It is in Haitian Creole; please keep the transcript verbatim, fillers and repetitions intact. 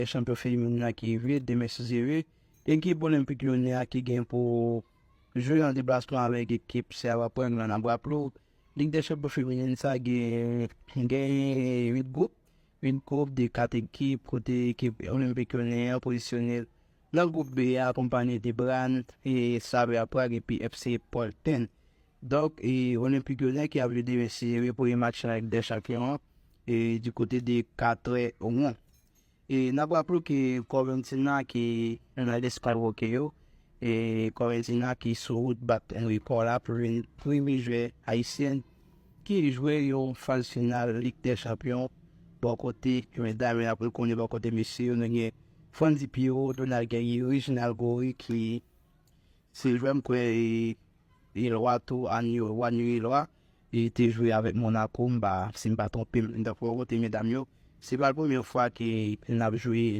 dè chanpyon feminen an ki rive demen si Dye vle. Ekip Olympique Lyonnais a ki gen pou jwe an deplasman avèk ekip Slavia Prague la, n ap raple w. Lig dè chanpyon feminen sa gen gen uit gwoup, uit gwoup de kat ekip kote ekip Olympique Lyonnais an pozisyone l nan gwoup B a akonpaye de Brann e Slavia Prague epi F C Polten. Donk, e Olympique Lyonnais ki ap jwe demen si Dye vle premye match nan Lig dè chanpyon an e di kote de Quatre Ronds. E n ap raple w ke Corventina ki nan lespwa ewoke yo, e Corventina ki sou wout bat yon rekò la pou vin premye jwè ayisyen ki jwe yon faz final Lig dè Chanpyon bò kote medam yo. N ap konnen bò kote mesye yo, nou gen Frandy Pierrot, Donald Guerrier, Reginald Gory ki se jwè m kwè e Ilwa tou, Anyo, Wanyo Ilwa, e te jwe avèk Monaco, m pa, si m pa twonpe m, donk bò kote medam yo. Se pa l premye fwa ke n ap jwe